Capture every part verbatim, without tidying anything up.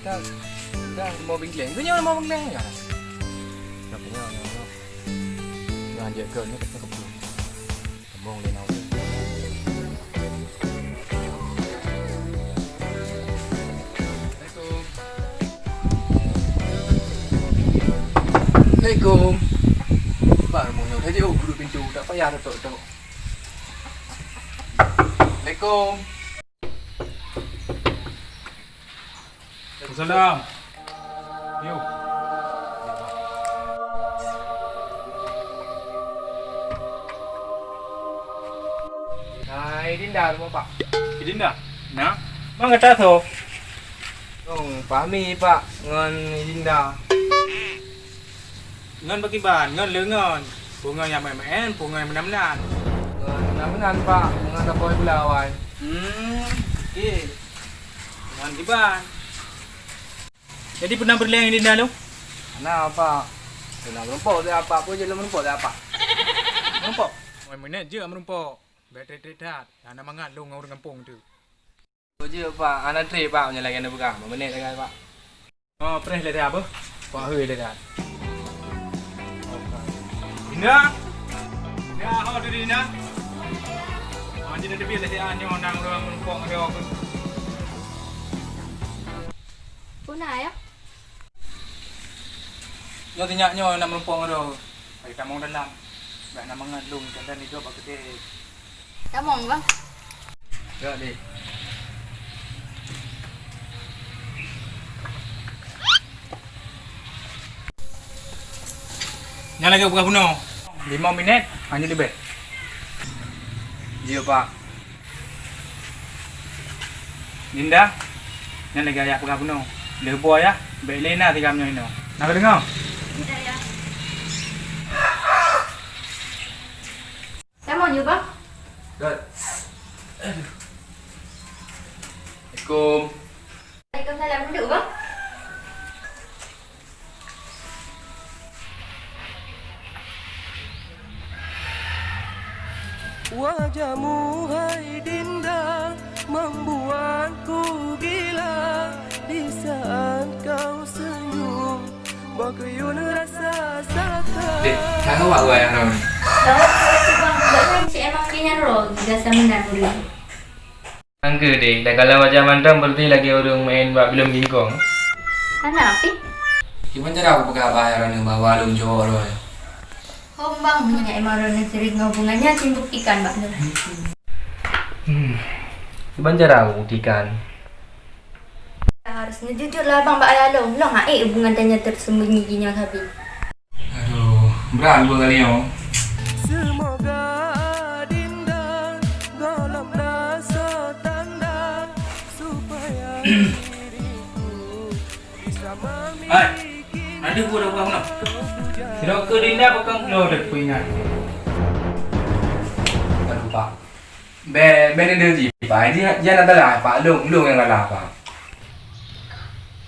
Dah, dah mau bingkleng. Kau nyawa mau bingkleng ya? Nak nyawa, nyawa, nyawa. Nyawa je ke ni, ni ke pun. Sambung dia nyawa. Assalamualaikum. Assalamualaikum. Baru mau nyawa saja, oh, guru pintu. Tak payah tok-tok. Assalamualaikum. Waalaikumsalam. Yo. Hai, Dinda, rumah Pak. Dinda? Nah, mang kata tu? Oh, Pak Mi, Pak, ngon Dinda. Ngon pakriban, ngon lé ngon. Peue ngon nyang meu'én-meu'én, peue ngon nyang meunan-meunan. Ngon meunan-meunan, Pak. Ngon saboh gula awai. Hmm, oke. Ngon kiban. Jadi peue na peureulèe ngon Dinda lôn? Hana, Pak. Lôn na meurumpok siat Apak. Peue jeuet lôn meurumpok siat Apak? Meurumpok? Meunan jeuet meurumpok. Bèk trép-trép that. Hana mangat lôn ngon ureueng gampông teuh. Beujeuet, Pak. Hana trép, Pak, meunyoe lagèe nyan peugah. Lima menit sagai, Pak. Oh, preh lé dah, beuh. Pak hui lé dah. Dinda. Dinda, ho tu Dinda. Oh, jadi teubiet lé dah nyoe nang ureueng meurumpok ngon droe. Peue na, ya? Nyoe sinyak nyoe na meurumpok ngon droe. Bagi tamong dalam. Bèk na mangat lôn, dan idop bak keudè. Tamong, Bang. Ya, deh. Nyan lagèe peugah bunoe. Lima minit, hanjeuet leubeh. Jeuet, Pak. Dinda, nyan lagèe ayah peugah bunoe. Lheuh boh ayah, bèk lé na tinggai meunyoe inoe. Na kadeungö? Iya, ya. Sama je, Bang. Dot. Aduh. Assalamualaikum. Waalaikumsalam. Duduk, Bang. Wajahmu, hai Dinda, membuatku gila. Di saat kau senyum, bak kuyun rasa sakit. Dek, hana wak gua yang ram. Tahu, tahu tu, Bang. Buat kan cik emang dia nyan roh, gasa menang dulu. Angke deh, dah kalau macam mantong berarti lagi ureueng main bak bilong jingkong. Hana api? Kiban cara aku peugah bah Rani bahwa lôn jok roh. Hom bang, meunyoe emang roh neuh serius ngon hubungan nyan, sin buktikan bak lôn. Hmm. Kiban cara aku buktikan? Harus neujujur lah bang bak ayah lôn. Lôn hana ék hubungan tanyoe tersembunyi jinoe sabe. Aduh, brat dua kali nyoe. Semoga Dinda golom na soe tanda supaya diriku bisa memiliki. Hai, nanti gua dah pulang. Kira ke Dinda bukan pulau dah peringat. Aduh, Pak. Bèk, bèk neudeungoe jih, Pak. Jih, jih hana salah, Pak. Lôn, lôn nyang salah, Pak.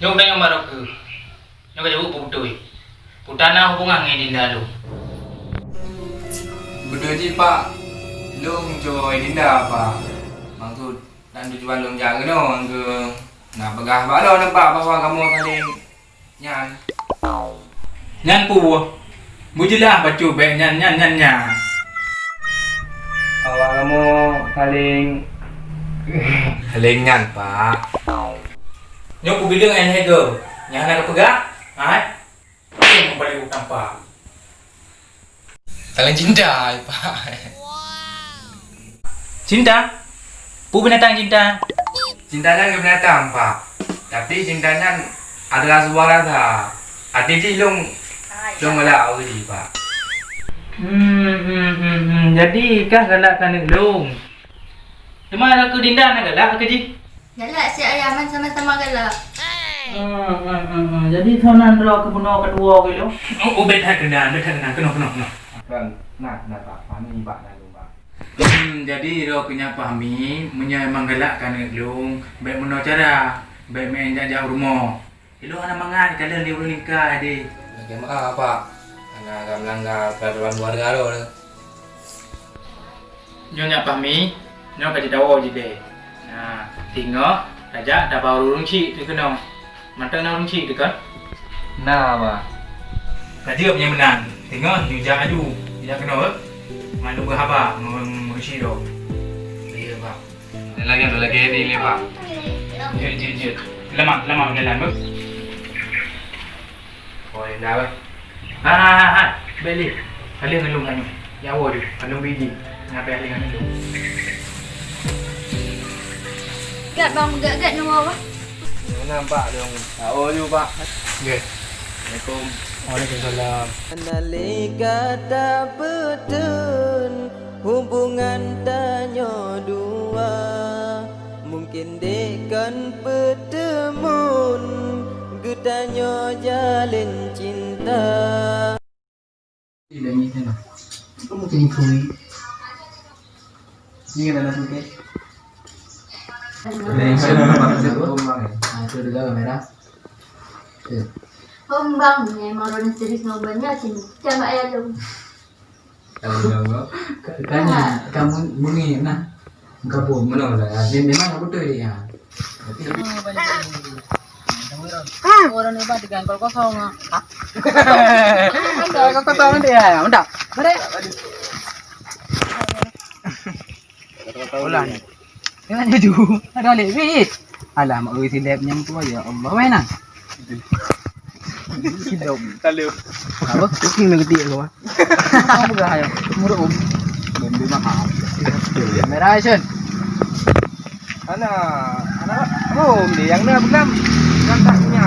Nyoe udah nyang baroe keuh. Nyoe ka jaweueb peue beutôi. Peue na hubungan ngon Dinda lôn. Beutôi jih, Pak. Lôn jok Dinda, Pak. Maksud dan tujuan lôn jak keunoe keu na peugah bak lôn, Pak, bahwa kamoe saléng nyan. Nyan peue? Beujeulaih bacut bèk nyan, nyan, nyan, nyan. Awak kamoe saléng, saléng nyan, Pak. Nyoe kubileung nyan hai geuh. Nyan hana kapeugah? Hai? Oke, mau balik utang, Pak. Saléng cinta, Pak. Cinta? Peue binatang cinta? Cinta nyan keu binatang, Pak. Tapi cinta nyan adalah sebuah rasa. Até jih lôn, lôn galak ureueng jih, Pak. Hmm, hmm, hmm, hmm. Jadi kah galak keu aneuk lôn? Teuma keu Dinda na galak keu jih? Galak si ayah, man sama-sama galak. Ah, ah, ah, ah. Jadi sonan droe keu bunoe keudua keu lôn? Oh, oh, bèk that keunan, bèk that keunan. Keunoe, keunoe, keunoe. Kan, nah, nah, Pak. Fahmi bak na lôn, Pak. Hmm, jadi droe keu nyan Fahmi, meunyoe emang galak keu aneuk lôn, bèk meunoe cara, bèk meu'en jak-jak u rumoh. Ilôn hana mangat kalon lé ureueng ningka deh. Lagèe meu'ah, Pak. Hana ka meulanggar peuratoran keuluwarga droe. Nyoe nyak Fahmi, nyoe ka jidawoe jideh. Nah, teungoh tajak taba ureueng chik teuh keunoe. Mantong na ureueng chik teuka? Na, Bah. Ka jeuet nyang meunan. Teungoh neujak aju. Neujak keunoe. Ngon lôn beuhaba ngon ureueng chik droe. Iya, Bah. Lagèe, lagèe ni lé, Bah. Jeuet, jeuet, jeuet. Lama, lama jalan, Bah. Oh, indah, Bah. Ha, ha, ha, ha. Bèk lé. Ka lheueh ngon lôn tanyoe. Ya Allah, ju. Ka lôn bri jih. Ngapai lheueh ngon lôn? Gat, Bang. Gat, gat, nyoe, Bang. Nyoe na, Pak, dong. Ya Allah, ju, Pak. Nggih. Assalamualaikum. Waalaikumsalam. Nalika tapeutheun hubungan tanyoe dua, mungken dek kon peuteumon geutanyoe jalén cinta. Ini dah ni, ni. Kamu tengok kui. Ni dah nak sempit. Nah, itu juga kamera. Tuh. Hombang ni, memang orang serius ngobrolnya sini. Jangan ayah dong. Kalau dah, Bang. Ka-, kan, kamu bunyi, nah. Engkau pun, mana lah. Dia memang aku betul dia. Tapi orang ni banyak kan, kalau kosong, ah. Kalau kosong dia, ya, udah. Mari. Ulang. Jangan jaju. Ada lek, weh. Alah, mak oi, silap nyang tu, ya Allah. Weh, nah. Silap. Salut. Apa? Kucing nak ketik lu, ah. Apa dah, ayo? Muruk, Om. Bombe mahal. Merah, Action. Ana, ana, oh, ni yang na bukan. Kan tak punya.